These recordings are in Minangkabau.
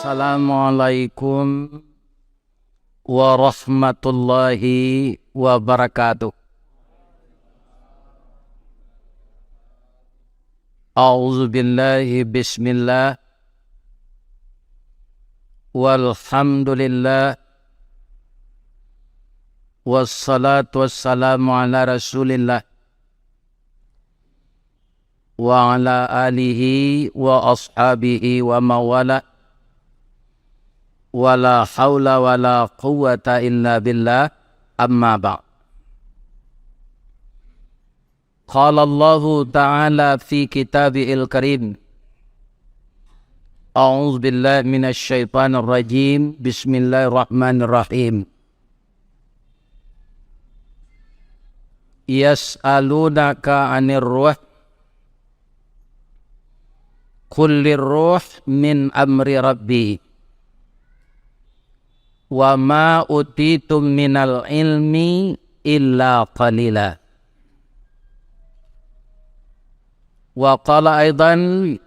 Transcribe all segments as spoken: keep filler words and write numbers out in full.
Assalamualaikum warahmatullahi wabarakatuh. A'udzubillahi, bismillah, walhamdulillah, wassalatu wassalamu ala rasulillah, wa ala alihi wa ashabihi wa mawala, wa la haula wa la quwwata illa billah, amma ba'd. Qala Allahu ta'ala fi kitabihil karim, a'udzubillahi minasy syaithanir rajim, bismillahirrahmanirrahim. Yas'alunaka 'anir ruh, qul lir ruh min amri rabbi, wa ma utitum minal ilmi illa qalila. Wa qala aidan,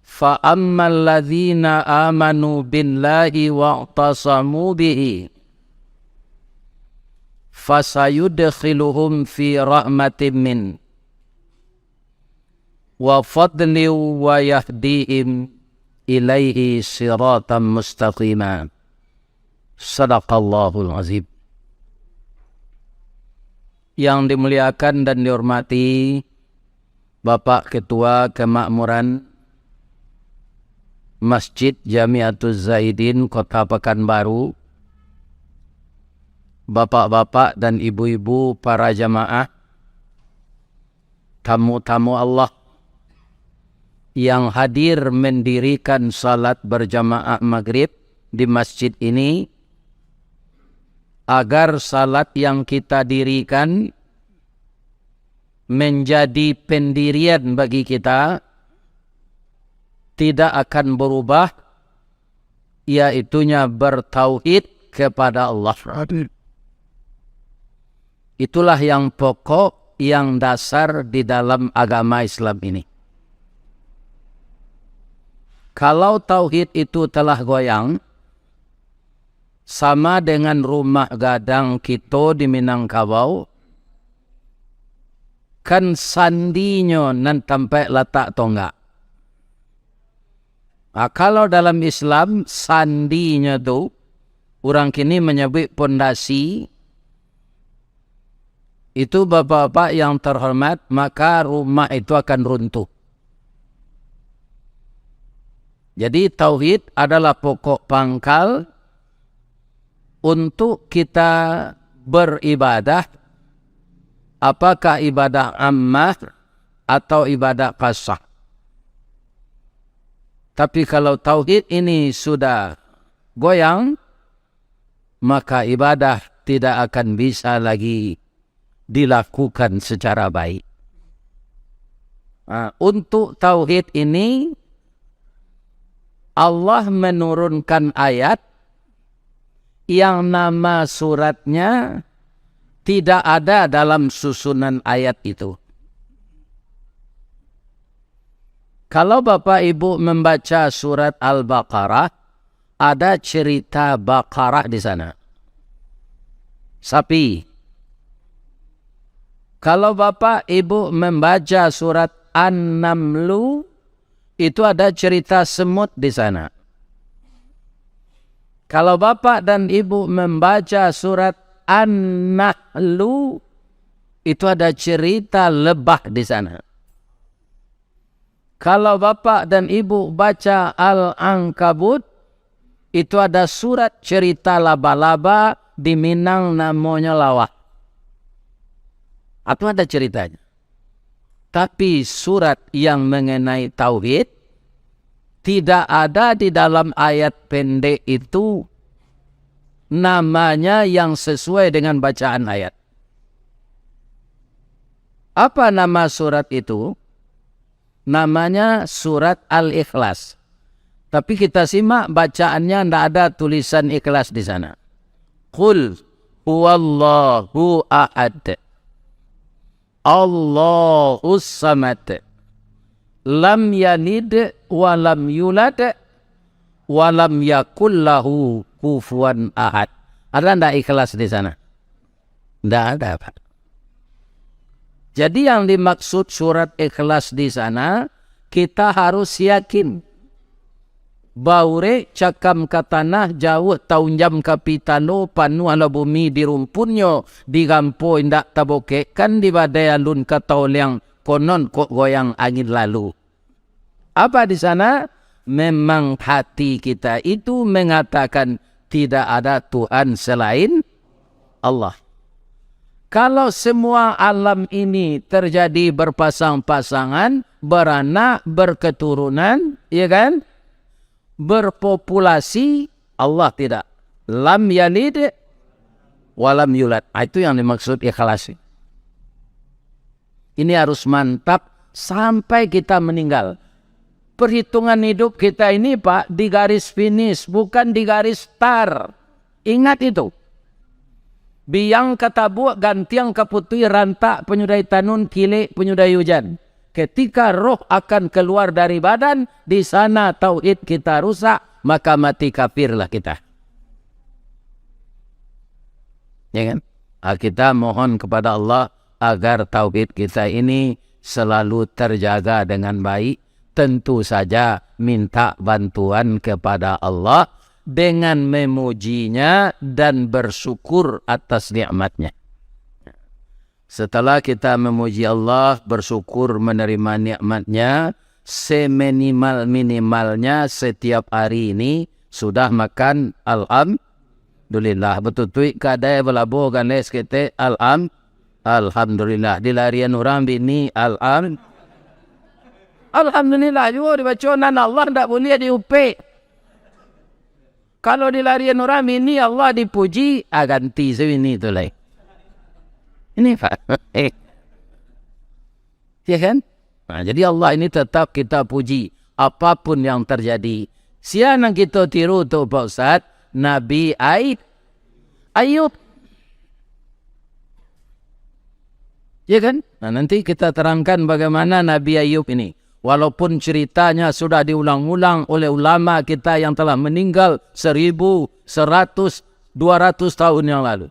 fa ammal ladzina amanu billahi wa'tasamu bihi, fasayudkhiluhum fi rahmatin min, wa fadli, wa yahdihim ilaihi siratan mustaqima. Sadaqallahul azim. Yang dimuliakan dan dihormati Bapak Ketua Kemakmuran Masjid Jamiatuz Zaidin Kota Pekanbaru, bapak-bapak dan ibu-ibu para jamaah, tamu-tamu Allah yang hadir mendirikan salat berjamaah maghrib di masjid ini, agar salat yang kita dirikan menjadi pendirian bagi kita, tidak akan berubah, yaitunya bertauhid kepada Allah. Itulah yang pokok, yang dasar di dalam agama Islam ini. Kalau tauhid itu telah goyang, sama dengan rumah gadang kito di Minangkabau, kan sandinyo nan tampaik latak tonggak. Nah, kalau dalam Islam, sandinyo tu, urang kini manyabuik pondasi, itu, bapak-bapak yang terhormat, maka rumah itu akan runtuh. Jadi, tauhid adalah pokok pangkal untuk kita beribadah, apakah ibadah ammah atau ibadah qasah. Tapi kalau tauhid ini sudah goyang, maka ibadah tidak akan bisa lagi dilakukan secara baik. Nah, untuk tauhid ini, Allah menurunkan ayat yang nama suratnya tidak ada dalam susunan ayat itu. Kalau Bapak Ibu membaca surat Al-Baqarah, ada cerita Baqarah di sana. Sapi. Kalau Bapak Ibu membaca surat An-Namlu, itu ada cerita semut di sana. Kalau Bapak dan Ibu membaca surat An-Nahlu, itu ada cerita lebah di sana. Kalau Bapak dan Ibu baca Al-Ankabut, itu ada surat cerita laba-laba di Minang namonyo lawah. Itu ada ceritanya. Tapi surat yang mengenai tauhid tidak ada di dalam ayat pendek itu namanya yang sesuai dengan bacaan ayat. Apa nama surat itu? Namanya surat Al-Ikhlas. Tapi kita simak bacaannya, ndak ada tulisan ikhlas di sana. Qul huwallahu ahad. Allahus samad. Lam yalid wa lam yulad wa lam yakul lahu kufuwan ahad. Ada ndak ikhlas di sana? Ndak ada, Pak. Jadi yang dimaksud surat ikhlas di sana, kita harus yakin. Baurek cakam ka tanah, jauah taunjam ka pitalo, panuahlah bumi di rumpunnyo, di rampo indak tabokekkan, di badai alun ka taoliang, konon kok goyang angin lalu. Apa di sana? Memang hati kita itu mengatakan tidak ada Tuhan selain Allah. Kalau semua alam ini terjadi berpasang-pasangan, beranak, berketurunan, ya kan? Berpopulasi, Allah tidak. Lam yalid walam yulad. Ah, itu yang dimaksud ikhlas. Ini harus mantap sampai kita meninggal. Perhitungan hidup kita ini, Pak, di garis finish, bukan di garis start. Ingat itu. Biang ka tabuak, gantiang ka putuih, rantak panyudahi tanun, kilek panyudahi ujan. Ketika roh akan keluar dari badan, di sana tauhid kita rusak, maka mati kafirlah kita. Ya kan? Ah, kita mohon kepada Allah agar tauhid kita ini selalu terjaga dengan baik. Tentu saja minta bantuan kepada Allah dengan memujinya dan bersyukur atas nikmatnya. Setelah kita memuji Allah, bersyukur menerima nikmatnya, seminimal-minimalnya setiap hari ini sudah makan, alhamdulillah. Batutuik kadai, balabuah kanai saketek, alham-, alhamdulillah. Dilarian urang bini, alham-, alhamdulillah juo dibaco, nan Allah ndak buliah diupek. Kalau dilarian urang bini, Allah dipuji, ah, ganti se bini tu lai. Ini, Pak. Ya kan? Nah, jadi Allah ini tetap kita puji apapun yang terjadi. Sia nan kito tiru tu, Pak Ustaz? Nabi Ay-, Ayub. Ya kan? Nah, nanti kita terangkan bagaimana Nabi Ayub ini. Walaupun ceritanya sudah diulang-ulang oleh ulama kita yang telah meninggal seribu, seratus, dua ratus tahun yang lalu.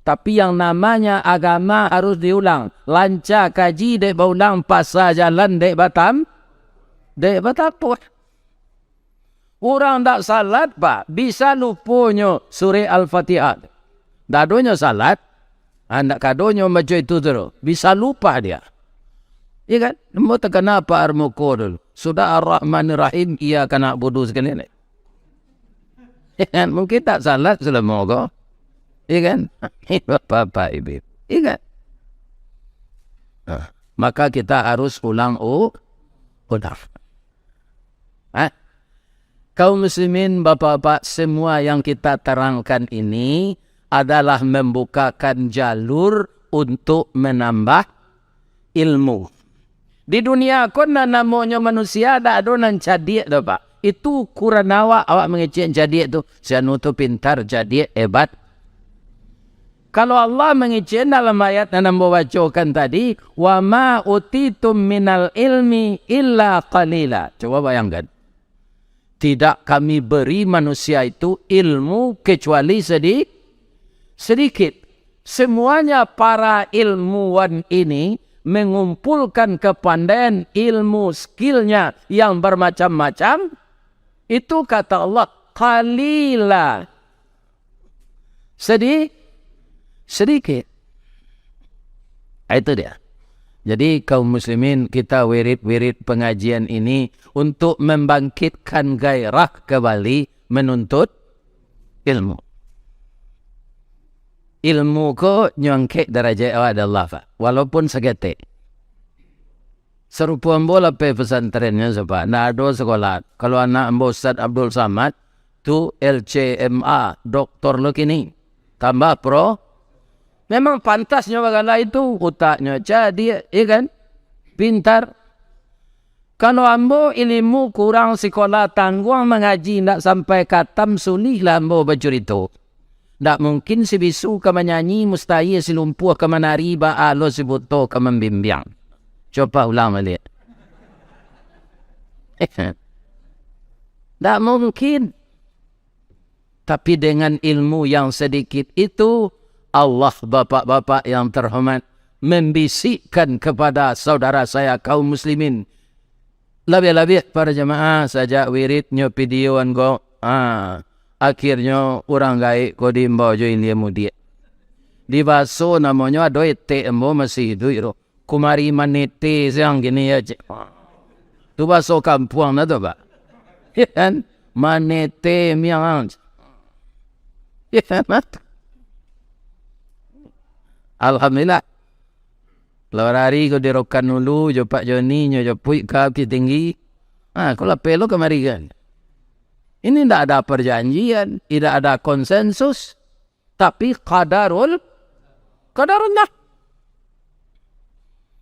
Tapi yang namanya agama harus diulang. Lanca kaji dek baulang, pasa jalan dek batam-, dek batapuah. Urang ndak salat, Pak, bisa luponyo surek Al-Fatihah. Ndak adonyo salat, ah, ndak kadonyo baco itu tu, bisa lupa dia. Iya kan? Namo takana Pak Armuko dulu. Sudah Ar-Rahmanir Rahim, iya kana bodoh sekali ni. Ya kan? Mungkin tak salat selama ko. Iya kan? Bapak-bapak, Ibu. Iya kan? Nah, maka kita harus ulang u-, ulang. Hah? Kaum muslimin, bapak-bapak, semua yang kita terangkan ini adalah membukakan jalur untuk menambah ilmu. Di dunia ko nan namonyo manusia, dak ado nan cadiak doh, Pak. Itu ukuran awak, awak mangecek cadiak tu. Si anu tu pintar, cadiak, hebat. Kalau Allah mangecek dalam ayat nan ambo bacokan tadi, "Wa ma utitum minal ilmi illa qalila." Coba bayangkan. Tidak Kami beri manusia itu ilmu kecuali sedi-, sedikit. Semuanya para ilmuwan ini mengumpulkan kepandaian, ilmu, skillnya yang bermacam-macam, itu kata Allah, qalila. Sedi-, sedikit. Ah, itu dia. Jadi, kaum muslimin, kita wirid-wirid pengajian ini untuk membangkitkan gairah kembali menuntut ilmu. Ilmu ko nyo angkek darajat awak dek Allah, Pak. Walaupun saketek. Sarupo ambo lah pai pesantrennyo, Pak. Ndak ado sekolah. Kalau anak ambo Ustaz Abdul Samad, tu L C M A, doktor lo kini. Tambah pro. Memang pantasnyo bagala itu. Utaknyo cadiak, iya kan? Pintar. Kalau ambo ilimu kurang, sikolah tangguang, mangaji ndak sampai katam, suliklah ambo bacurito. Ndak mungkin si bisu ka manyanyi, mustahil si lumpuah ka manari, baa lo si buto ka mambimbiang. Coba ulang baliak. Ndak mungkin. Tapi dengan ilmu yang sedikit itu, Allah, bapak-bapak yang terhormat, membisikkan kepada saudara saya kaum muslimin, labiah-labiah para jamaah, sajak wirid nyo videoan ko, ha, akhirnyo urang gaek ko diimbau jo ilia mudiak. Di baso namonyo ado etek ambo masih iduik tu. Kumari manete siang kini ya, cek. Tu baso kampuang dah tu, Pak. Ya kan? Manete miang. Ya kan? Alhamdulillah. Lawan hari ko di Rokan Ulu, jo Pak Joni, nyo jo Puik ka Bukittinggi. Ha, ko lapeh lo kamari kan. Ini ndak ada perjanjian, tidak ada konsensus, tapi qadarul, qadarullah.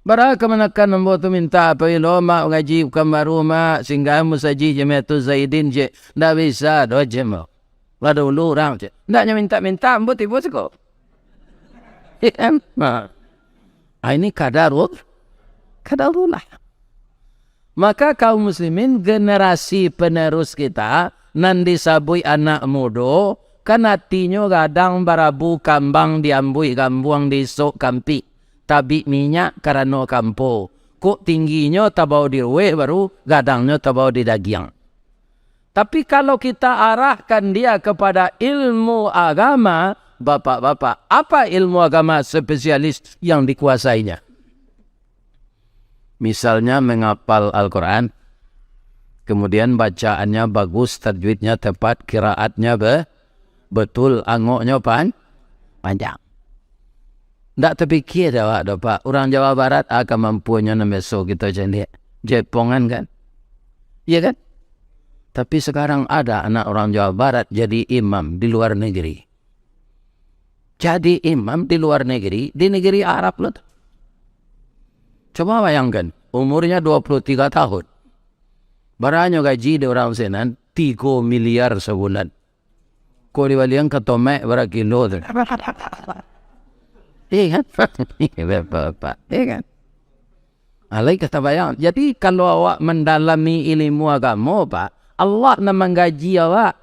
Bara kamanakan ambo tu minta, pabilo mak ngaji bukan baru, mak, singgah musajik Jamiatul Zaidin je. Ndak bisa doh je, mak. Lah dulu urang je. Ndak nyo minta-minta, ambo tibo siko. Iya kan? Nah. Ah, ini qadarul-, qadarullah. Maka kaum muslimin, generasi penerus kita, nan disabuik anak mudo, kan atinyo gadang barabu kambang diambuih gambuang di isok kampik, tabik minyak karano kampo. Kok tingginyo tabao di ruweh baru, gadangnyo tabao di dagiang. Tapi kalau kita arahkan dia kepada ilmu agama, bapak-bapak, apa ilmu agama spesialis yang dikuasainya? Misalnya menghafal Al-Quran, kemudian bacaannya bagus, tajwidnya tepat, qiraatnya be-, betul, angoknyo pan-, panjang. Ndak tapikia dek awak doh, Pak. Urang Jawa Barat a kamampuannyo nan biaso kito caliak. Jepongan kan? Iya kan? Tapi sekarang ada anak orang Jawa Barat jadi imam di luar negeri. Jadi imam di luar negeri, di negeri Arab lo tu. Coba bayangkan, umurnya dua puluh tiga tahun. Baranyo gaji di orang sinan, tigo miliar sabulan. Kok dibalian ka tomek bara kilo tu. Iya kan? Bapak-bapak, iya kan? Alai ka tabayang. Jadi, kalau awak mandalami ilmu agamo, Pak, Allah nan manggaji awak.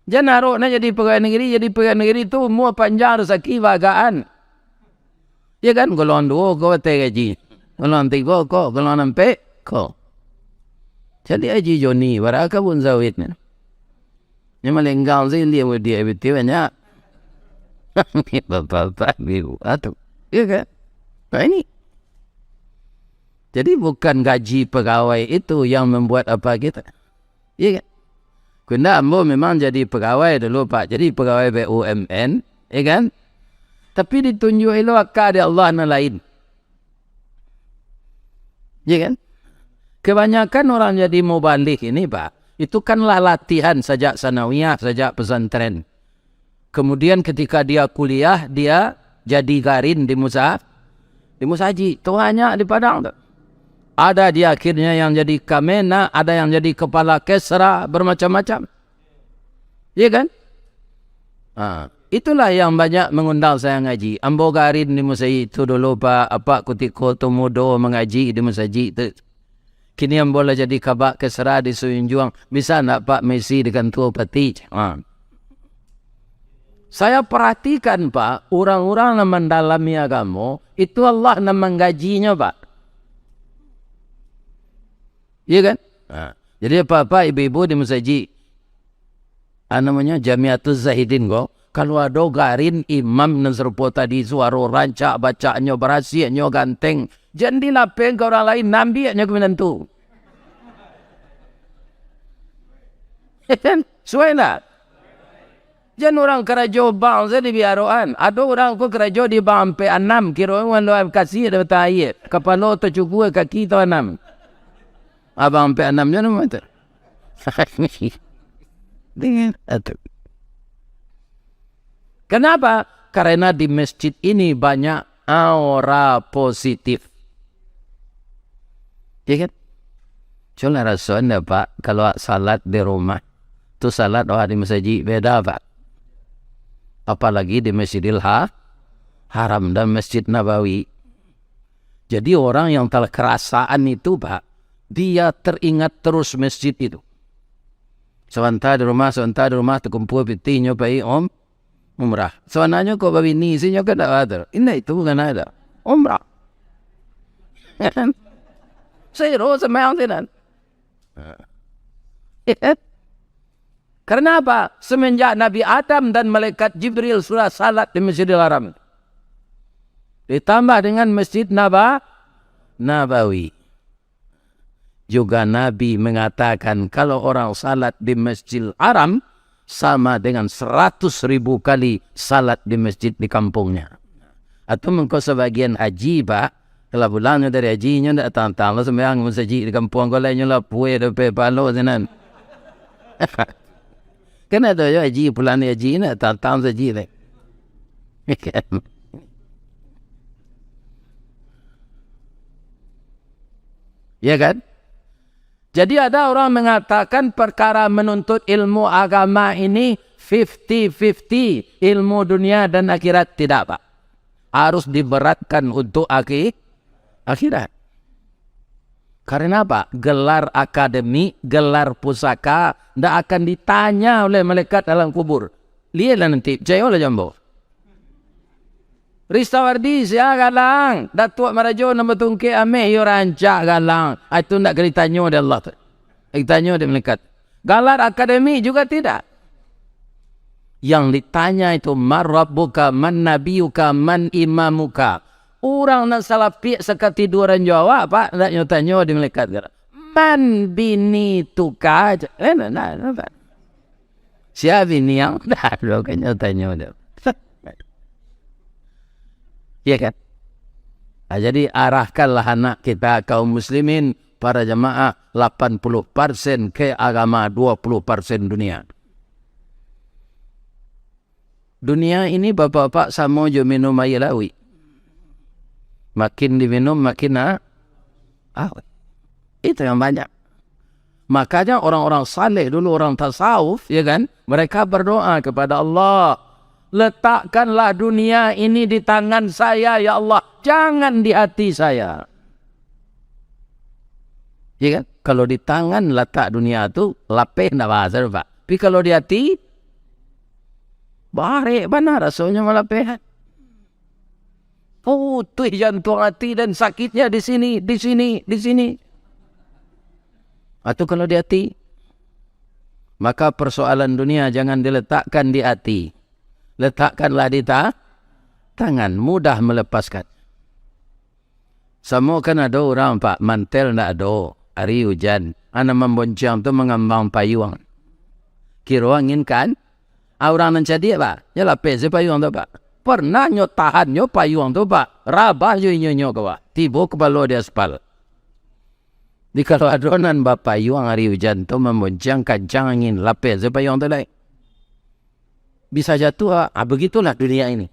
Jan arok nak jadi pegawai negeri, jadi pegawai negeri tu umua panjang, rasaki bagaan. Ya kan? Golongan duo ko bateh gaji. Golongan tigo ko, golongan ampek ko. Jadi Haji Joni, bara kabun sawit ni. Nyo malenggang se, dia, dia betul banyak. Bapak-bapak biru atu. Ya kan? Nah, ini. Jadi bukan gaji pegawai itu yang membuat apa kita. Iya kan? Kunda ambo memang jadi pegawai dulu, Pak. Jadi pegawai B U M N, iya kan? Tapi ditunjuak ilo aka dek Allah nan lain. Iya kan? Kebanyakan orang jadi mubalig ini, Pak, itu kan lah latihan sajak sanawiyah, sajak pesantren. Kemudian ketika dia kuliah, dia jadi garin di musa-, di musajik. Tu banyak di Padang tu. Ada di akhirnya yang jadi Kamenag, ada yang jadi kepala Kesra, bermacam-macam. Iya kan? Ha, itulah yang banyak mengundang saya ngaji. Ambo garin di musajik tu dulu, Pak. Apak kutiko tu mudo mangaji di musajik tu. Kini ambo lah jadi kabak Kesra di Sujunjuang. Bisa ndak, Pak, maisi di kantua bupati? Ha. Saya perhatikan, Pak, urang-urang nan mandalami agamo, itu Allah nan manggajinyo, Pak. Iya kan? Ha. Jadi, apak-apak, ibu-ibu di musajik, ah, namonyo Jamiatul Zahidin ko, kalau ado garin imam nan sarupo tadi, suaro rancak, bacaannyo barasiahnyo ganteng, jan dilapehkan ka urang lain, ambiaknyo ka minantu. Suai ndak? Jan urang karajo bank sajo dibiaroan. Ado urang ko karajo di bank ampek anam, kiro wan doan kasih ado batang aia. Kapalo tacugua, kaki taanam. Abang ampek anam nyo namo tu? Dengan atu. Kenapa? Karena di masjid ini banyak aura positif. Ya kan? Cuman rasoan dah, Pak, kalau awak salat di rumah, tu salat awak di masajik beda, Pak. Apalagi di Masjidil Ha-, Haram dan Masjid Nabawi. Jadi orang yang telah kerasaan itu, Pak, Dia teringat terus masjid itu. Sabanta di rumah, sabanta di rumah, takumpua pitih nyo pai um-, umrah. Sabananyo kok babini, isinyo kan ndak batal. Indak, itu bukan ada. Umrah. Siro sumbayang sinan. Karena apa? Semenjak Nabi Adam dan malaikat Jibril sudah salat di Masjidil Haram. Ditambah dengan Masjid Naba-, Nabawi. Juga Nabi mengatakan, kalau orang salat di Masjidil Haram, sama dengan seratus ribu kali salat di masjid di kampungnya. Atau mangko sabagian haji, Pak, kalau pulang nyo dari haji, nyo ndak tantang lah sumbayang masajik di kampuang ko lai, nyo lah pueh dapek palo sinan. Kan ado yo haji, pulang dari haji, ndak tantang masajik lai. Ya kan? Jadi ada orang mengatakan perkara menuntut ilmu agama ini fifty fifty, ilmu dunia dan akhirat. Tidak, Pak. Harus diberatkan untuk akhi-, akhirat. Karena apa? Gelar akademik, gelar pusaka, ndak akan ditanya oleh malaikat dalam kubur. Lihatlah nanti, percayolah jo ambo. Ristawardi, sia galang? Datuak Marajo nan batungkek ameh, iyo rancak galang. Ah, itu ndak ka ditanyo dek Allah tu. Ditanyo dek malaikat. Galar akademik juga tidak. Yang ditanya itu, "Man rabbuka, man nabiyuka, man imamuka?" Urang nan salapiak sakatiduran jo awak, Pak, ndak nyo tanyo dek malaikat. "Man binituka?" Eh, nah, nah, nah, nah. Sia bini ang? Dah, lo kan nyo tanyo tu. Ya kan? Nah, jadi arahkanlah anak kita, kaum muslimin, para jamaah, lapan puluh persen ke agama, dua puluh persen dunia. Dunia ini, bapak-bapak, samo jo minum aia lauik. Makin diminum, makin a-, awet. Itu yang banyak. Makanya orang-orang saleh dulu, orang tasawuf, ya kan, mereka berdoa kepada Allah, "Letakkanlah dunia ini di tangan saya, ya Allah, jangan di hati saya." Ya kan? Kalau di tangan latak dunia tu, lapeh ndak basa, Pak. Tapi kalau di hati, barek bana rasonyo malapehan. Putuih jantuang hati dan sakitnya di sini, di sini, di sini. Atau kalau di hati, maka persoalan dunia jangan diletakkan di hati. Letakkanlah di ta-, tangan, mudah melepaskan. Samo kan ado urang, Pak, mantel ndak ado, ari ujan, a nan mambonciang tu mangambang payuang. Kiro angin kan? A, urang nan cadiak, Pak, nyo lapeh se payuang tu, Pak. Pernah nyo tahan nyo payuang tu, Pak, rabah jo inyo-inyo ko, Pak. Tibo kapalo di aspal. Di kalau ado nan bapayuang ari ujan tu, mambonciang, kancang angin, lapeh se payuang tu lai. Bisa jatuah, ah, begitulah dunia ini.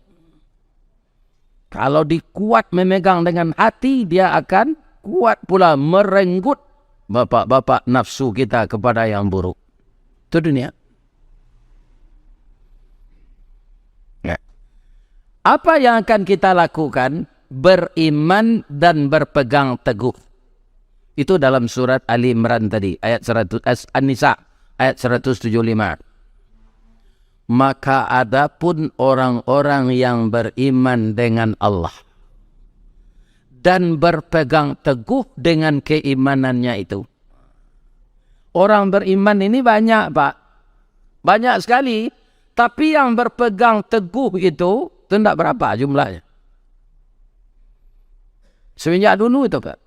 Kalau dikuat memegang dengan hati, dia akan kuat pula merenggut bapak-bapak nafsu kita kepada yang buruk. Itu dunia. Ya. Apa yang akan kita lakukan? Beriman dan berpegang teguh. Itu dalam surat Ali Imran tadi, ayat seratus, As-, An-Nisa, ayat seratus tujuh puluh lima. Maka adapun orang-orang yang beriman dengan Allah dan berpegang teguh dengan keimanannya itu. Orang beriman ini banyak, Pak. Banyak sekali. Tapi yang berpegang teguh itu, itu ndak berapa jumlahnya. Semenjak dulu itu, Pak.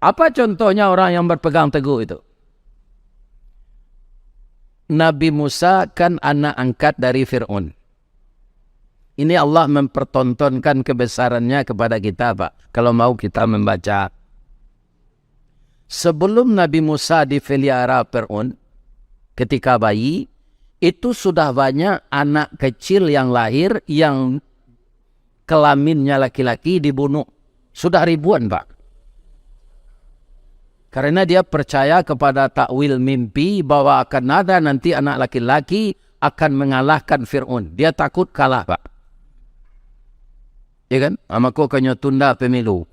Apa contohnya orang yang berpegang teguh itu? Nabi Musa kan anak angkat dari Fir'aun. Ini Allah mempertontonkan kebesarannya kepada kita, Pak. Kalau mau kita membaca. Sebelum Nabi Musa dipelihara Fir'aun, ketika bayi, itu sudah banyak anak kecil yang lahir yang kelaminnya laki-laki dibunuh. Sudah ribuan, Pak. Karena dia percaya kepada takwil mimpi bahwa akan ada nanti anak laki-laki akan mengalahkan Fir'aun. Dia takut kalah, Pak. Ya kan? Ah, mako kanyo tunda pemilu.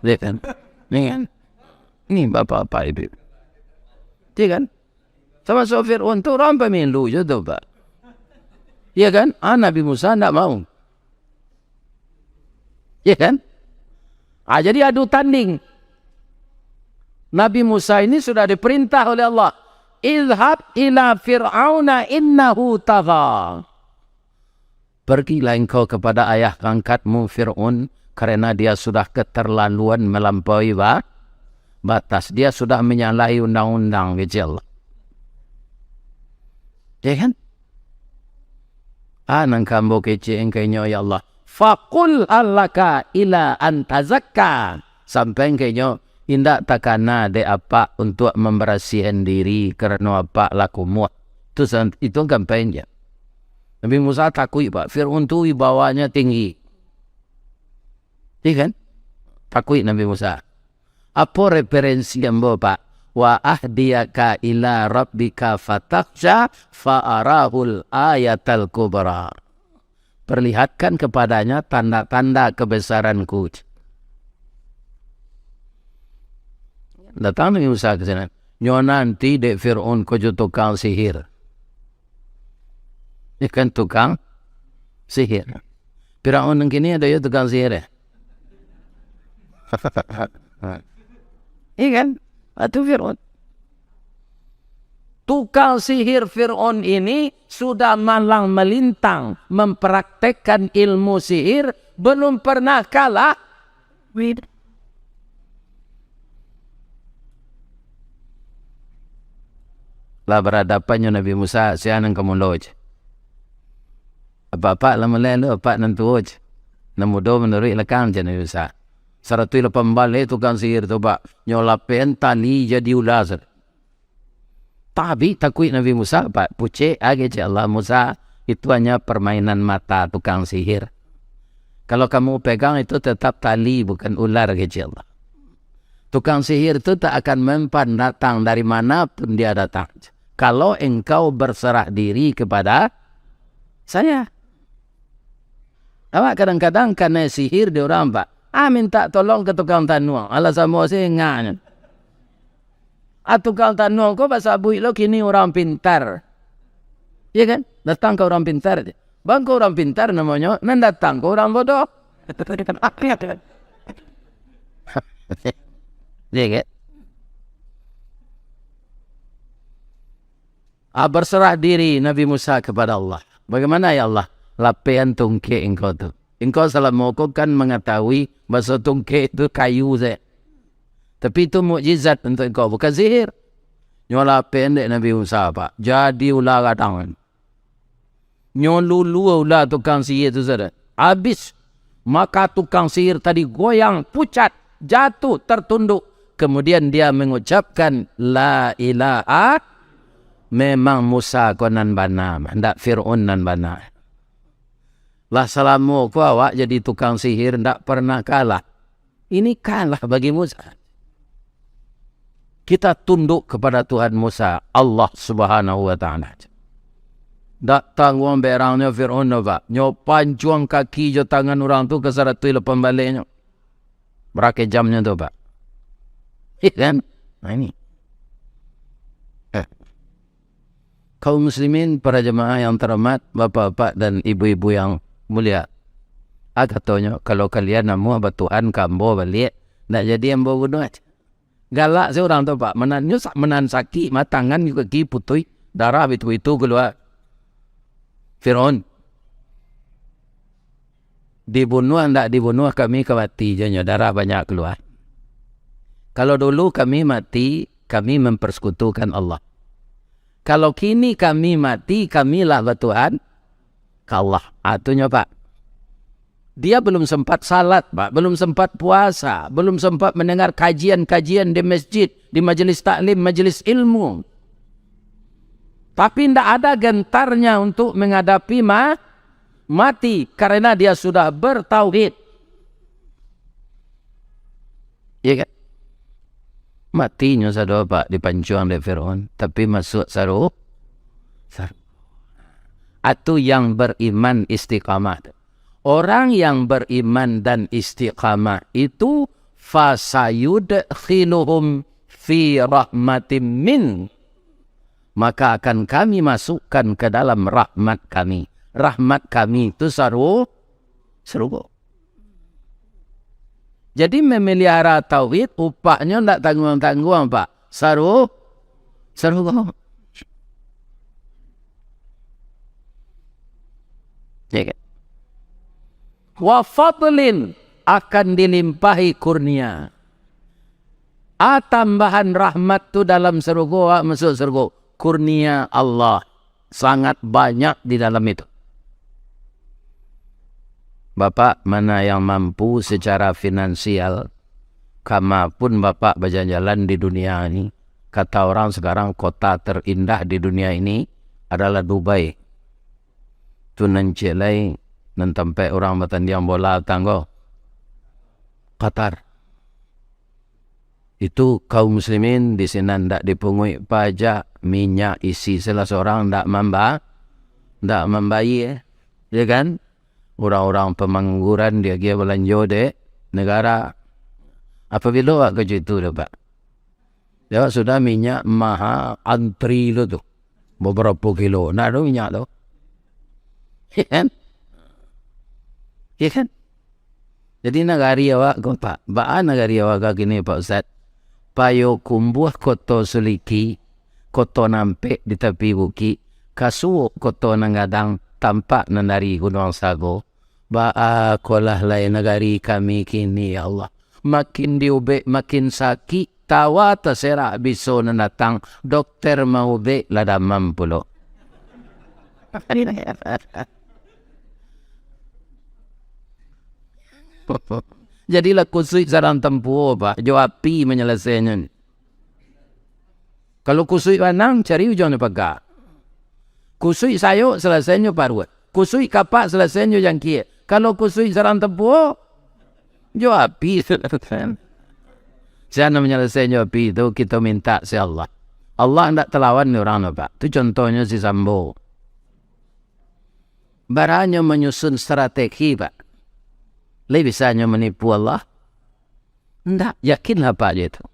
Ya kan? Ni kan? Ni bapak-bapak ibu. Ya kan? Sama so Fir'aun tu urang pamilu je tu, Pak. Ya kan? Ah, Nabi Musa ndak mau. Ya kan? Ah, jadi adu tanding. Nabi Musa ini sudah diperintah oleh Allah, "Izhab ila Fir'auna innahu tagha." Pergilah engkau kepada ayah angkatmu Fir'aun, karena dia sudah keterlaluan melampaui ba-, batas. Dia sudah menyalahi undang-undang, kecek Allah. Ya kan? Ah, nan ka ambo kecek engkainyo, ya Allah. Faqul halaka ila antazakka. Sampai engkainyo, indak takana dek apak untuk memberasihan diri karena apak lah kumuah. Itu san-, itu kan painnya. Nabi Musa takuik, Pak. Fir'aun tu wibawanya tinggi. Iya kan? Takuik Nabi Musa. Apo referensi ambo, Pak? "Wa ahdiyaka ila rabbika fatakhsya fa arahul ayatal kubra." Perlihatkan kepadanya tanda-tanda kebesaranku. Datang Nabi Musa ke sana. Nyo nanti dek Fir'aun ko jo tukang sihir. Ikan tukang sihir. Firaun nan kini ado yo tukang sihir, eh? Iya kan? Itu Firaun. Tukang sihir Firaun ini sudah malang melintang mempraktekkan ilmu sihir, belum pernah kalah. Lah berhadapan jo Nabi Musa, sia nan ka mulo je. Apak-apak lah mulai lu, apak nan tuo je. Nan mudo manuruik lakang je Nabi Musa. Saratuih lapan baleh tukang sihir tu, Pak. Nyo lapehan tali jadi ula, Pak. Tapi takuik Nabi Musa, Pak. Pucek age cek Allah Musa, itu hanya permainan mata tukang sihir. Kalau kamu pegang itu tetap tali, bukan ular, kecek Allah. Tukang sihir tu tak akan mempan datang dari mana pun dia datang. Kalau engkau berserah diri kepada saya. Awak kadang-kadang kanai sihir di urang, Pak. Ah, minta tolong ke tukang tanuang. Alah samo singaknyo. Ah, tukang tanuang ko basabuik lo kini urang pintar. Iya kan? Datang ka urang pintar je. Bang ko urang pintar namonyo, nan datang ko urang bodoh. Iya kan? Ah, berserah diri Nabi Musa kepada Allah. Bagaimana ya Allah? Lapehan tungkek engkau tu. Engkau salamo ko kan mangatahui baso tungkek tu kayu sajo. Tapi itu mukjizat untuk engkau, bukan sihir. Nyo lapehan dek Nabi Musa, Pak. Jadi ula gadang. Nyo lulua ula tukang sihir tu sajo. Habis. Maka tukang sihir tadi goyang, pucat, jatuh, tertunduk. Kemudian dia mengucapkan, "La ilaha." Memang Musa ko nan bana, ndak Fir'aun nan bana. Lah salamo ko awak jadi tukang sihir, ndak pernah kalah. Ini kalah bagi Musa. Kita tunduk kepada Tuhan Musa, Allah Subhanahu wa Ta'ala. Ndak tangguang berangnyo Fir'aun tu, Pak. Nyo pancuang kaki jo tangan urang tu ka saratuih lapan balehnyo. Barakejamnyo tu, Pak. Iya kan? Nah, ini. Eh. Kaum muslimin, para jamaah yang terhormat, bapak-bapak dan ibu-ibu yang mulia. Ah, katonyo, "Kalau kalian namuah batuhan ka ambo baliak, ndak jadi ambo bunuah." Galak se urang tu, Pak. Menan, nyo sak menan sakik, mah tangan jo kaki putuih, darah bitu-bitu kalua. Firaun. Dibunuah ndak dibunuah, kami ka mati jo nyo, darah banyak kalua. Kalau dulu kami mati, kami mempersekutukan Allah. Kalau kini kami mati, kami lah batuhan ka Allah. Ah, tu nyo, Pak. Dia belum sempat salat, Pak. Belum sempat puasa. Belum sempat mendengar kajian-kajian di masjid, di majelis taklim, majelis ilmu. Tapi ndak ada gentarnya untuk menghadapi ma-, mati karena dia sudah bertauhid. Iya kan? Mati nyo sado, Pak, dipancuang dek Firaun, tapi masuak saru-, saru-, atu yang beriman istiqamah. Orang yang beriman dan istiqamah itu fasayudkhiluhum fi rahmatim min, maka akan Kami masukkan ke dalam rahmat Kami. Rahmat Kami itu saru-, sarugo. Jadi, memelihara tauhid, upahnyo ndak tangguang-tangguang, Pak. Saru-, sarugo. Ya kan? Wa fadlin, akan dilimpahi kurnia. A, tambahan rahmat tu dalam sarugo, awak masuk sarugo. Kurnia Allah sangat banyak di dalam itu. Bapak mana yang mampu secara finansial, kama pun Bapak bajalan-jalan di dunia ini, kata orang sekarang kota terindah di dunia ini adalah Dubai. Tu nan ciek lai, nan tampek urang batandiang bola tanggo. Qatar. Itu kaum muslimin di sinan ndak dipunguik pajak, minyak isi salah sorang ndak mamba-, ndak mambayie, ya kan? Urang-urang pamangguran diagiah balanjo dek negara. Apabilo awak karajo itu, Pak? Yo, sudah minyak maha antri lo tu. Babarapo kilo? Ndak ado minyak tu. Ya kan? Ya kan? Jadi nagari awak ko, Pak. Baa nagari awak ka kini, Pak Ustaz? Payokumbuah Koto Suliki, koto nan ampek di tapi bukik, ka Suok koto nan gadang, tampak nan dari Gunuang Sago. Baa kolah lai nagari kami kini, ya Allah. Makin diubek, makin sakik, tawa taserak biso nan datang, dokter maubek lah damam pulo. Jadilah kusuik sarang tampuo, Pak, jo api manyalasainyo. Kalau kusuik banang, cari ujuang nyo paga. Kusuik sayok, salasainyo paruik. Kusuik kapak, salasainyo jangkia. Kalau kusuik sarang tampuo, jo api. Sia nan manyalasainyo api tu, kito mintak si Allah. Allah ndak talawan dek urang tu, Pak. Tu contohnyo si Sambo. Baranyo manyusun strategi, Pak. Lai bisanyo manipu Allah? Ndak, yakinlah Pak je tu.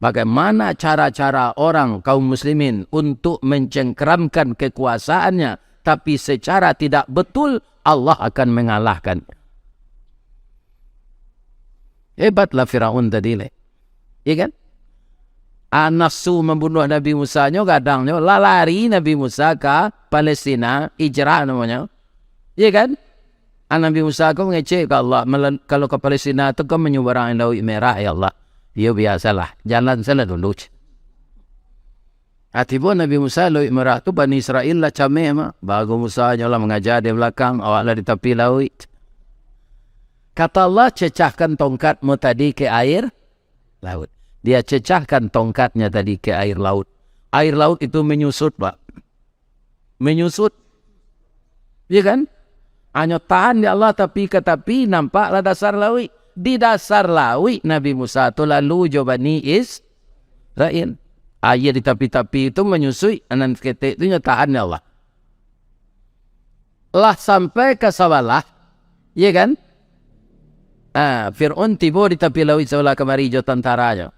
Bagaimana cara-cara orang kaum muslimin untuk mencengkeramkan kekuasaannya, tapi secara tidak betul, Allah akan mengalahkan. Hebatlah Firaun tadi, leh. Ya kan? Ah, nafsu mambunuah Nabi Musa nyo gadang nyo, lah lari Nabi Musa ka Palestina, hijrah namonyo. Ya kan? Ah, Nabi Musa ko mangecek ka Allah, "Malan-, kalau ka Palestina tu kan manyubarang Lauik Merah, ya Allah." "Iyo, biasalah, jalan salah dulu." Ah, tibo Nabi Musa Lauik Merah tu, Bani Israel lah cameh mah. Bagus Musa nyo lah mangaja di balakang, awak lah di tapi lauik. Kata Allah, "Cecahkan tongkatmu tadi ke air laut." Dia cecahkan tongkatnya tadi ke air laut. Air laut itu menyusut, Pak. Menyusut. Iya kan? Hanyo tahan dek Allah tapi ka tapi, nampaklah dasar lauik. Di dasar lauik Nabi Musa tu lalu jo Bani Israel. Aia di tapi-tapi tu manyusuik, nan saketek tu nyo tahan dek Allah. Lah sampai ka sabalah, iya kan? Ah, Fir'aun tibo di tapi lauik sabalah kamari jo tantaranyo.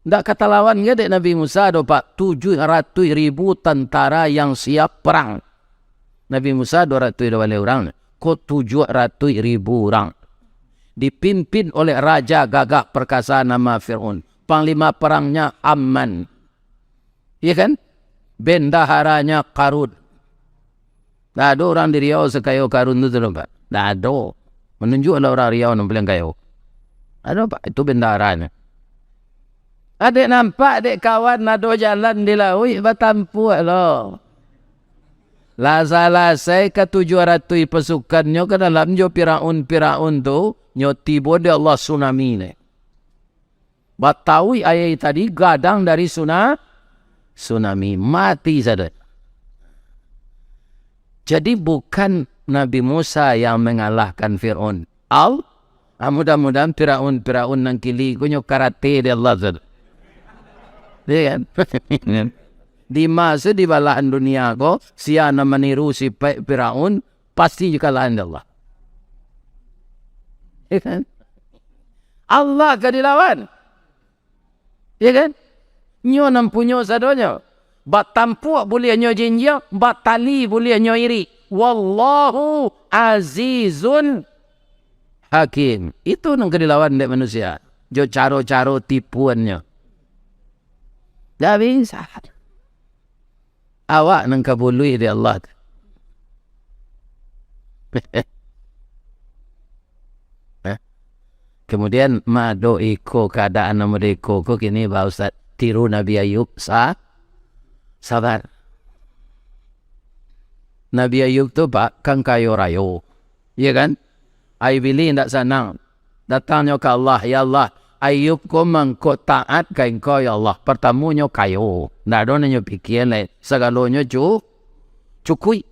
Ndak ka talawan ge dek Nabi Musa doh, Pak, tujuah ratuih ribu tantara yang siap perang. Nabi Musa duo ratuih duo baleh urang, ko tujuah ratuih ribu urang. Dipimpin oleh raja gagah perkasa nama Fir'aun. Panglima perangnya Haman. Iya kan? Bendaharanya Karun. Ndak ado urang di Riau sakayo Karun tu, tu, Pak. Ndak ado. Manunjuaklah urang Riau nan paliang kayo. Ado, Pak. Itu bendaharanyo. Adek nampak, dek kawan, ado jalan di lauik, batampuak lo. Lah salasai ka tujuah ratuih pasukannyo ka dalam jo Firaun-Firaun tu, nyo tibo di Allah tsunami ne. Batauik ayai tadi gadang dari suna-, tsunami, mati sadonyo. Jadi, bukan Nabi Musa yang mengalahkan Firaun. Al-, ah, mudah-mudahan Firaun-Firaun nan kili ko nyo karate di Allah sadonyo. Iya kan? Di masa di balahan dunia ko, sia nan maniru sipaik Firaun, pasti kalahan di Allah. Iya kan? Allah ka dilawan. Ya kan? Nyo nan punyo sadonyo. Batampuak buliah nyo jinjiang, batali buliah nyo irik. Wallahu azizun hakim. Itu nan ka dilawan dek manusia. Jo caro-caro tipuannyo. Ndak bisa. Awak nan ka buluih dek Allah tu. Eh? Kemudian, mado iko, keadaan nan mode iko ko kini, ba Ustaz, tiru Nabi Ayub, sa-, sabar. Nabi Ayub tu, Pak, kan kayo rayo. Iya kan? Ai Bilih ndak sanang. Datangnyo ka Allah, "Ya Allah, Ayub ko mangko taat ka Engkau, ya Allah. Partamonyo kayo. Ndak ado nan nyo pikia lai. Sagalonyo cu-, cukuik.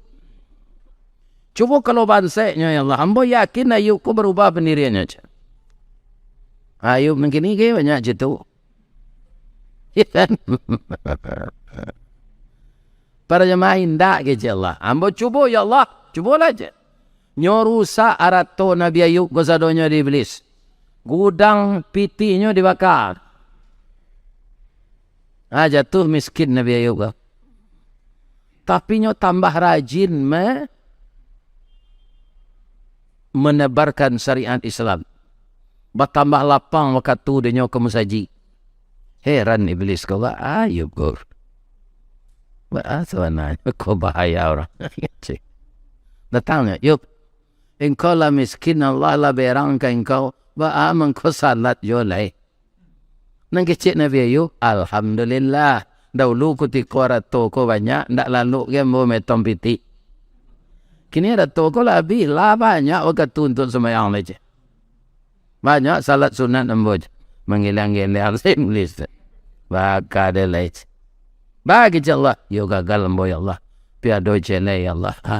Cubo kalau banseknyo, ya Allah. Ambo yakin Ayub ko barubah pandiriannyo," cek. Ayub nan kini ge banyak cek tu. Para jamaah, indak kecek Allah. Ambo cubo, ya Allah. Cubolah cek. Nyo rusak arato Nabi Ayub kasadonyo di Iblis. Gudang pitihnyo dibaka. Ah, jatuh miskin Nabi Ayub ko. Tapi nyo tambah rajin me-, menebarkan syariat Islam. Batambah lapang wakatu dinyo ka musajik. Heran Iblis ko, "Baa Ayub ko? Baa sabananyo ko bahaya urang?" Datangnyo, "Yub, engkau lah miskin, Allah lah berang ka engkau, baa mangko salat juo lai?" Nan kecek Nabi Ayub, "Alhamdulillah, dahulu kutiko arato ko banyak, ndak lalok ge ambo metong pitih. Kini arato ko lah abih, lah banyak wakatu untuak sumbayang lai," cek. Banyak salat sunat ambo, cek. Manggeliang-geliang Iblis tu. Baka dek lai, cek. Bagi cek Allah, "Yo gagal ambo, ya Allah. Piado cek lai, ya Allah. Ha.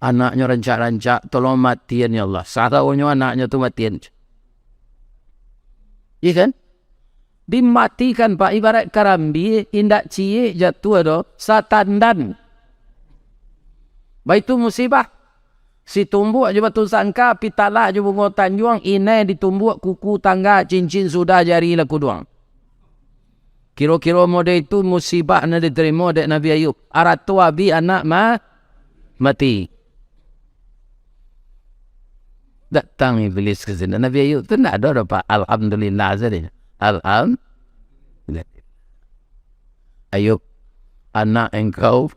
Anaknyo rancak-rancak, tolong matian, ya Allah. Saraunyo anaknyo tu matian." Iya kan? Dimatikan, Pak, ibarat karambia, indak ciek jatuah doh, satandan. Baitu musibah. Situmbuak jo batu sangka, pitalah jo bungo tanjuang, inai ditumbuak kuku tangga, cincin sudah jari lah kuduang. Kiro-kiro mode itu musibah nan ditarimo dek Nabi Ayub. Arato abih, anak ma-, mati. Datang Iblis ka sinan. Nabi Ayub tu ndak ado doh, Pak. Alhamdulillah sajo. Alhamdulillah. Ayub, anak engkau,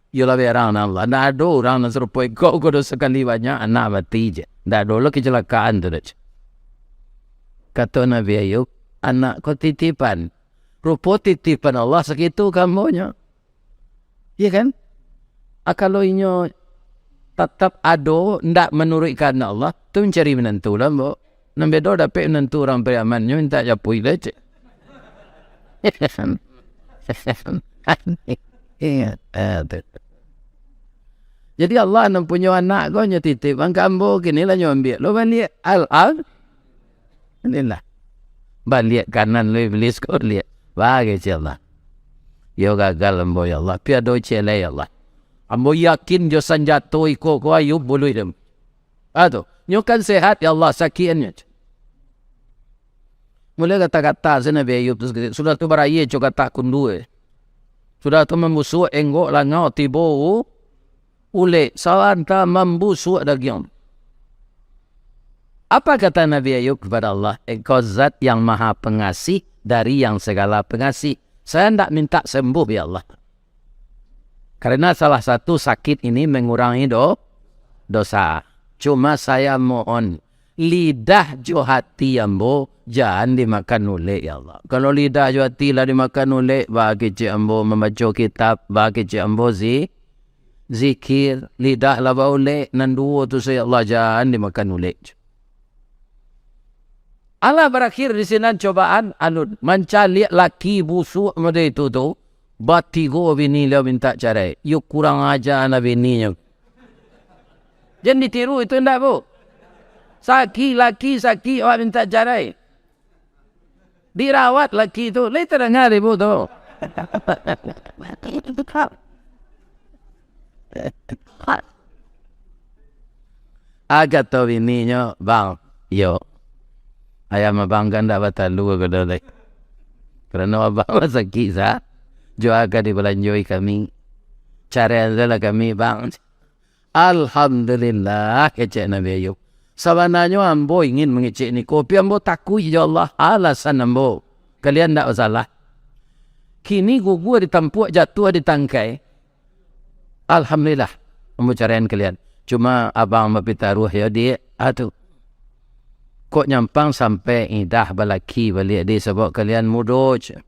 iyolah berang dek Allah. Ndak ado urang nan sarupo engkau ko doh, sakali banyak anak mati je. Ndak ado lo kecelakaan tu doh. Kato Nabi Ayub, "Anak ko titipan. Rupo titipan Allah sakitu ka ambo nyo." Iya kan? Ah, kalau inyo tatap ado, ndak manuruik kahandak Allah, tu mancari minantu lah, Mbok. Nan bedo dapek minantu urang Pariaman, nyo mintak japuik lah, cek. Iya, ah, tu. Jadi Allah nan punyo anak ko nyo titipkan ka ambo, kini lah nyo ambiak lo baliak. Al-, al-, Inilah. Baliak kanan lo Iblis ko liak. Bagai cik Allah. Yo gagal ambo, ya Allah. Piado cik lai, ya Allah. Ambo yakin jo sanjato iko ko Ayub buluih dek ambo. Ah tu. Nyo kan sehat, ya Allah, sakian nyo. Mulai kata-kata se Nabi Ayub tu saketek. Sudah tu baraia co katak kundua. Sudah tu mambusuak enggok langau tibo u-, ulek, saranta mambusuak dagiang. Apa kata Nabi Ayub kepada Allah? "Engkau Zat yang Maha Pengasih dari yang segala pengasih. Saya ndak minta sembuh, ya Allah. Karena salah satu sakit ini mengurangi do-, dosa. Cuma saya mohon, lidah jo hati ambo jan dimakan ulek, ya Allah." Kalau lidah jo hati lah dimakan ulek, baa kecek ambo mambaco kitab, baa kecek ambo zi-, zikir, lidah lah baulek, nan duo tu se, ya Allah, jan dimakan ulek. Alah barakhir di sinan cobaan, alun mancaliak laki busuak mode itu tu, batigo bini liau mintak carai. Yo kurang aja lah bininyo. Jan ditiru itu ndak, Bu? Sakik laki, sakik awak mintak carai. Dirawat laki tu, lai tadanga dek ibu tu. Ah, kato bininyo, "Bang, yo, Ayam abang kan ndak batalua, kata lai. Karano abang lah sakik, sa. Jua ka dibalanjoi kami. Caraian sajolah kami, bang. Alhamdulillah, kecek Nabi Ayub. Sabananyo ambo ingin mangecek niko, tapi ambo takuik jo Allah. Alasan ambo, kalian ndak basalah. Kini gugua ditampuak, jatuah ditangkai. Alhamdulillah, ambo caraian kalian. Cuma abang bapitaruah yo, Dik, atu. Kok nyampang sampai idah balaki baliak, Dik, sabab kalian mudo, cek.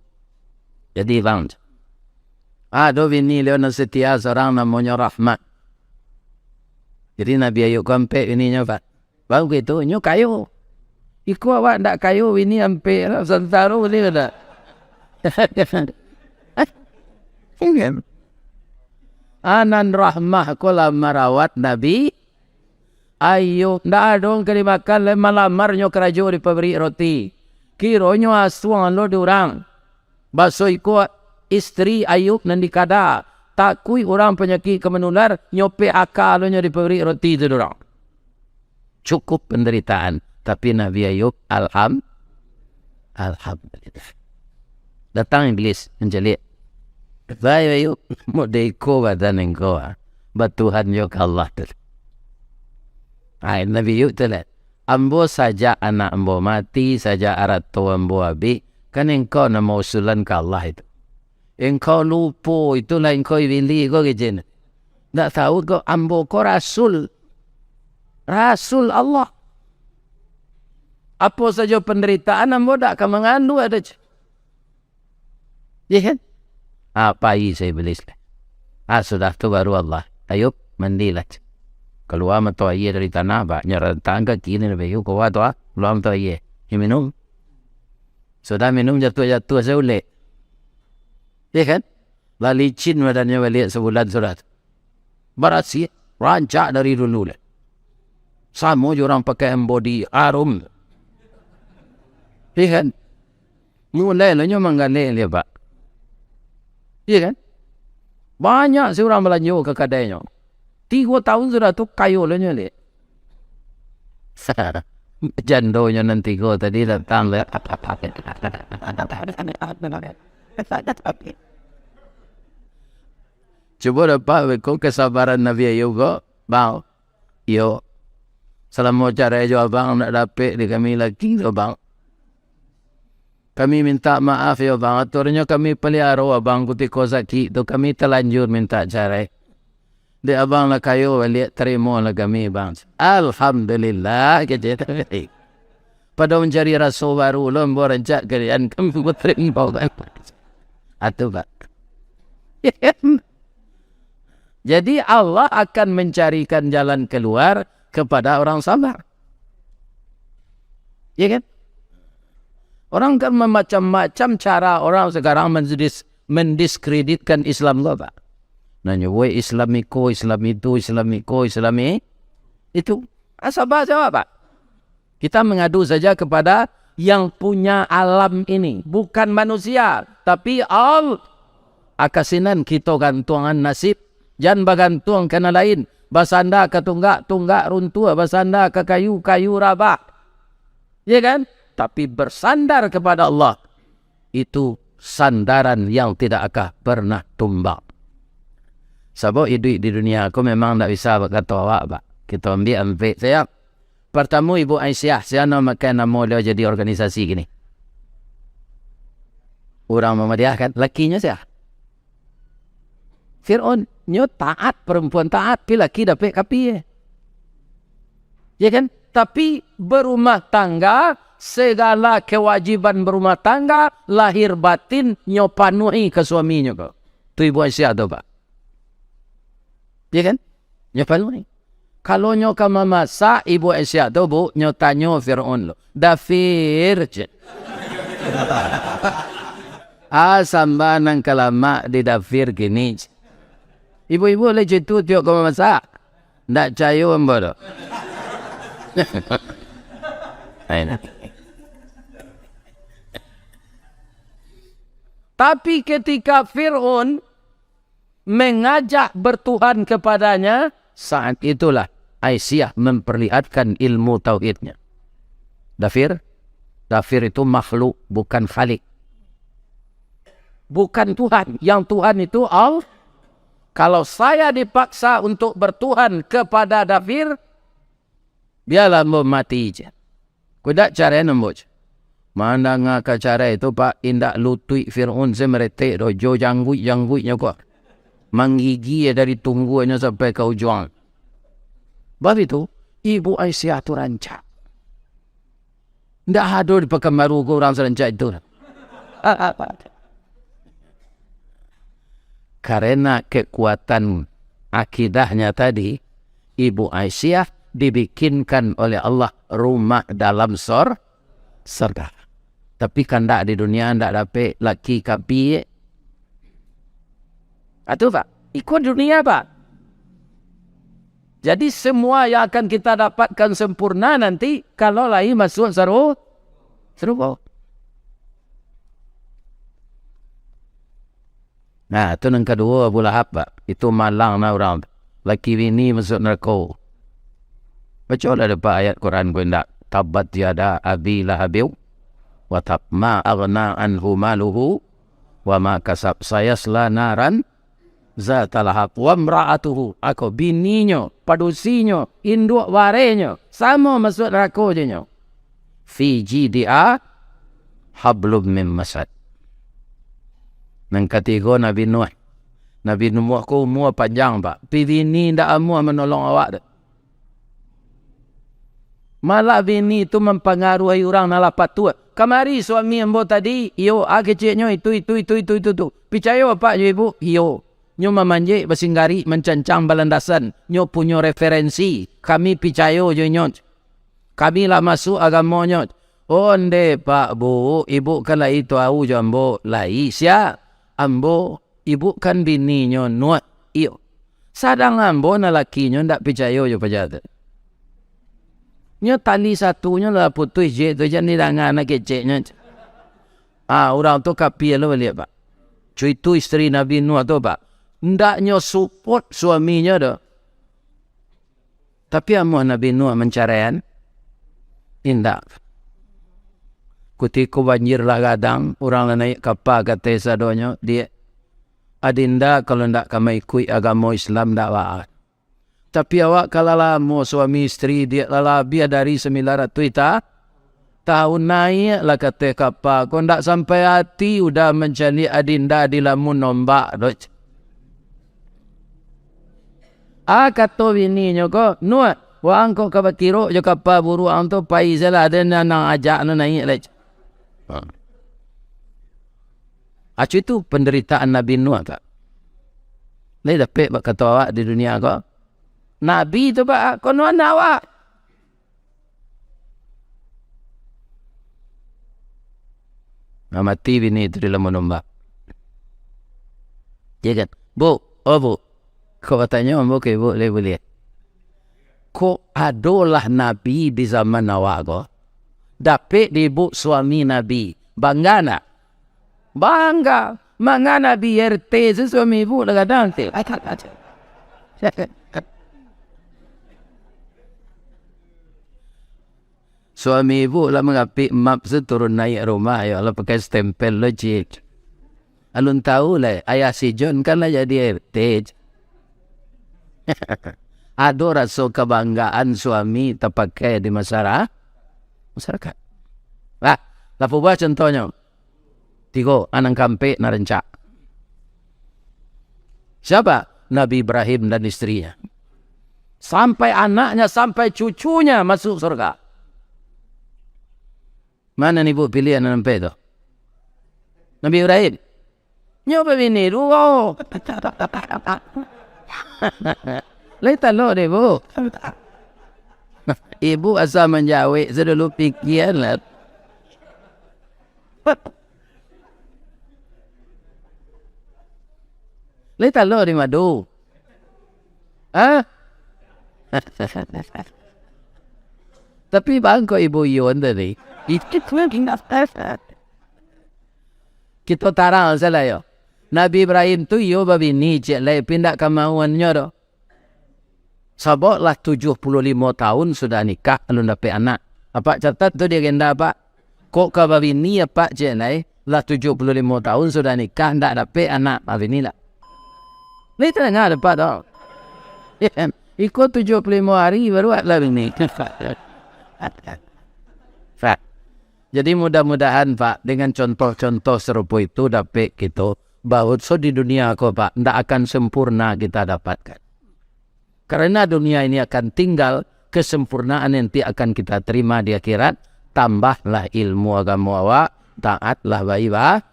Jadi, bang, ado bini liau nan setia surang, namonyo Rahmah. Jadi, Nabi Ayub ko ampek bininyo, Pak. Baru gitu, nyo kayo. Iko awak ndak kayo, bini ampek, santaro ni dak. Anan Rahmah ko lah marawat Nabi Ayub. Ndak ado ka dimakan, lai malamarnyo karajo di pabrik roti. Kironyo asuang lo di urang. Baso iko istri Ayub nan dikada, takuik urang panyakik ka manular, nyo P H K lo nyo di pabrik roti tu di urang. Cukup pandaritaan, tapi Nabi Ayub, alham-, alhamdulillah. Datang Iblis mancaliak. Baik, Ayub, mode iko badan engkau, ah. Batuhan jo ka Allah tu. Ai, Nabi Ayub tu lah. Ambo sajak anak ambo mati, sajak arato ambo abih, kan engkau nan mausulan ka Allah itu. Engkau lupo, itulah engkau Iblis ko, kecek. Ndak tahu ko ambo ko rasul. Rasul Allah. Apo sajo pandaritaan ambo dak ka mangaluah doh, cek. Iya kan? Ah, pai sa Iblis lah. Ah, sudah tu baru Allah. Ayub, mandilah, cek. Kalua mato aia dari tanah, ba, nyo rentang kaki ni, Nabi Ayub, kalua tu, ah, kalua mato aia. Nyo minum. Sudah minum, jatuah-jatuah saulek. Iya kan? Lah licin badannyo baliak sabulan sudah tu. Barasiah, rancak dari dulu lah. Samo jo urang pakai hand body, harum. Iya kan? Mulai lah nyo manggaleh liak, Pak. Iya kan? Banyak si urang balanjo ka kadainyo. Tigo tahun sudah tu, kayo lah nyo liak. Jandonyo nan tigo tadi datang, liak. Cubo dapek beko kasabaran Nabi Ayub ko, bang. Iyo. Salamo carai jo abang ndak dapek di kami laki tu, bang. Kami mintak maaf yo, bang. Aturannyo kami paliaro abang kutiko sakik tu, kami talanjur mintak carai. Dek abang lah kayo baliak, tarimolah kami, bang. Alhamdulillah, kecek. Pado mancari raso baru lo, ambo rancak kalian, kami batarimo, bang. Atu, bang. Jadi, Allah akan mencarikan jalan keluar kepada orang sabar. Ya kan? Orang kan mamacam-macam cara orang sekarang mendis-, mendiskreditkan Islam ko, Pak. Nah, nyo, "Woi, Islam iko, Islam itu, Islam iko, Islam i-, itu." Ah, sabar sajo, Pak. Kita mengadu saja kepada yang punya alam ini, bukan manusia, tapi Al-, akasinan kito gantuangan nasib, jan bagantuang ka nan lain, basanda ka tunggak, tunggak runtuah, basanda ka kayu, kayu rabah. Ya kan? Tapi bersandar kepada Allah, itu sandaran yang tidak akan pernah tumbang. Sabab iduik di dunia ko memang ndak bisa bak kato awak, Pak. Kito ambiak ampek sajo. Partamo, Ibu Aisyah, sia nan makai namo baliau jadi organisasi kini? Urang mamadiahkan, lakinyo sia? Fir'aun. Nyo taat, perempuan taat, pi laki dapek kapia. Ya kan? Tapi berumah tangga, segala kewajiban berumah tangga, lahir batin, nyo panuhi ka suaminyo ko. Tu Ibu Aisyah tu, Pak. Ya kan? Nyo panuhi. Kalau nyo ka mamasak, Ibu Aisyah tu, Bu, nyo tanyo Fir'aun lo, "Dafir," cek. "Ah, samba nan ka lamak di dafir kini," cek. Ibu-ibu lai cek tu, tiok ka mamasak. Ndak cayo ambo tu. Aina. Tapi ketika Fir'aun mengajak bertuhan kepadanya, saat itulah Aisyah memperlihatkan ilmu tauhidnya. Dafir, Dafir itu makhluk, bukan Khalik. Bukan Tuhan. Yang Tuhan itu Allah. Kalau saya dipaksa untuk bertuhan kepada Dafir, biarlah ambo mati je. Kudak carai ambo je. Mandanga ka carai tu, Pak, indak lutuik Fir'aun se meretek doh, jo jangguik-jangguiknyo ko. Manggigi dari tungguanyo sampai ka ujuang. Bab itu, Ibu Aisyah tu rancak. Ndak ado di Pakanbaru ko urang sarancak itu. Karena kekuatan akidahnya tadi, Ibu Aisyah dibikinkan oleh Allah rumah dalam sor-, sorga. Tapi kandak di dunia ndak dapek laki kapie. Atu, Pak. Iko dunia, Pak. Jadi, semua yang akan kita dapatkan sempurna nanti kalau lai masuk saru-, sarugo. Nah, tu nan kaduo, Abu Lahab, Pak. Itu malang nah urang tu. Laki bini masuk narako. Bacolah dek Pak ayat Quran ko indak. Tabbat yada Abi Lahabin wa tab, ma aghna anhu maluhu wa ma kasab, sayasla naran zata lahab, wa imra'atuhu, ako bininyo, padusinyo, induak barenyo, samo masuak narako jo nyo. Fi jidiha hablum mim masad. Nan katigo Nabi Nuh. Nabi Nuh ko umua panjang, Pak. Tapi bini ndak amuah manolong awak tu. Malah bini tu mampangaruahi urang nan lah patuah. Kamari suami ambo tadi, iyo, ah, keceknyo itu, itu, itu, itu, itu, tu. Picayo apak jo ibu? Iyo. Nyo mamanjek, basinggarik, mancancang, balandasan. Nyo punyo referensi. Kami picayo jo inyo. Kami lah masuak agamonyo. Onde, Pak, Bu, ibu kan lai tawu jo ambo. Lai, sia? Ambo, ibu kan bininyo Nuh. Iyo. Sadang ambo nan lakinyo ndak picayo jo paja tu. Nyo tali satunyo lah putuih, jek tu jan didanga anak keceknyo. Ah, urang tu kapie lo baliak, Pak. Cu itu isteri Nabi Nuh tu, Pak. Ndak nyo support suaminyo doh. Tapi amuah Nabi Nuh mancaraian? Indak. Kutiko banjir lah gadang, urang lah naiak kapa ka ateh sadonyo, "Diak, Adinda kalau ndak ka maikuik agamo Islam, ndak baa. Tapi awak ka lah lamo suami isteri, Diak, lah labiah dari sambilan ratuih ta-, tahun, naiaklah ka ateh kapa ko, ndak sampai ati udah mancaliak Adinda di lamun ombak tu." Ah, kato bininyo ko, "Nuh, waang kok ka bakirok jo kapa buruak ang tu, pai sajolah, ado nan, nan ajak nu naiak lai." Ha. Acu itu pandaritaan Nabi Nuh, Pak. Lai dapek bak kato awak di dunia ko. Nabi tu, Pak, kono anak awak. Nah, mati bini tu di lamun ombak. Ya kan? "Bu, oh, Bu, kok batanyo ambo ka ibu lai buliah? Kok adolah nabi di zaman awak ko, dapek di ibu suami nabi, bangga ndak?" "Bangga. Manga nabi R T se suami ibu lah gadang." Suami ibu lah mangapik map se turun naiak rumah, yo lah pakai stempel lo, cik. Alun tahu lai, ayah si John kan lah jadi R T. Ado raso kabanggaan suami tapakai di masyara-, masyarakat. Lah, lah puas contohnyo. Tigo, anak kampek nan rancak. Siapa? Nabi Ibrahim dan istrinya. Sampai anaknya, sampai cucunya masuk surga. Mana ni, Bu, pilihan nan ampek tu? Nabi Ibrahim. Nyo babini duo. Lai talok deh, Bu. Ibu asa manjawek, sadulu pikian lah. Lai talok di madu. Ha? Tapi bangkok ibu Yun tadi. Kito tarang salah yo. Nabi Ibrahim tu iyo babini ciek lai, tapi indak kamauannyo doh. Sabab lah tujuh puluh limo tahun sudah nikah, alun dapek anak. Apak catat tu di agenda, Pak. Kok ka babini, Pak, cek lai, lah tujuah puluah limo tahun sudah nikah, ndak dapek anak, babini lah. Ni tadanga dapek tu. Iko tujuah puluah limo hari baru lah bini. Pak. Jadi mudah-mudahan, Pak, dengan contoh-contoh sarupo itu dapek kito, bahwa di dunia ko, Pak, ndak akan sempurna kita dapatkan. Karena dunia ini akan tinggal, kesempurnaan nanti akan kita terima di akhirat. Tambahlah ilmu agamo awak, taatlah baiba-,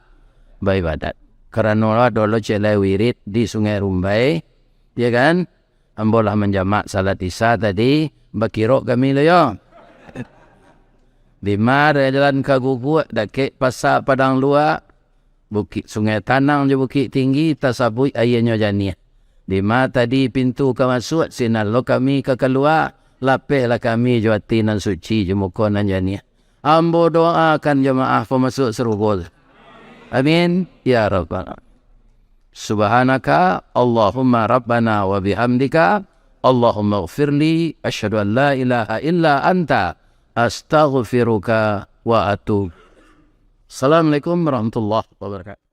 baibadat. Karano lah dolo cek lai wirid di Sungai Rumbai, ya kan? Ambo lah manjamak salat Isya tadi, bakirok kami lo yo. Di ma jalan ka Guguak, dakek Pasa Padang Luak, Bukik Sungai Tanang jo Bukik Tinggi, tasabuik aianyo janiah. Di ma tadi pintu ka masuak, sinan lo kami ka kalua, lapehlah kami jo ati nan suci, jo muko nan janiah. Ambo doakan jamaah pamasuak sarugo. Amin, ya rabbal alamin. Subhanaka Allahumma rabbana wa bihamdika, Allahumma ghfirli, asyhadu an la ilaha illa anta, astaghfiruka wa atub. Assalamualaikum warahmatullahi wabarakatuh.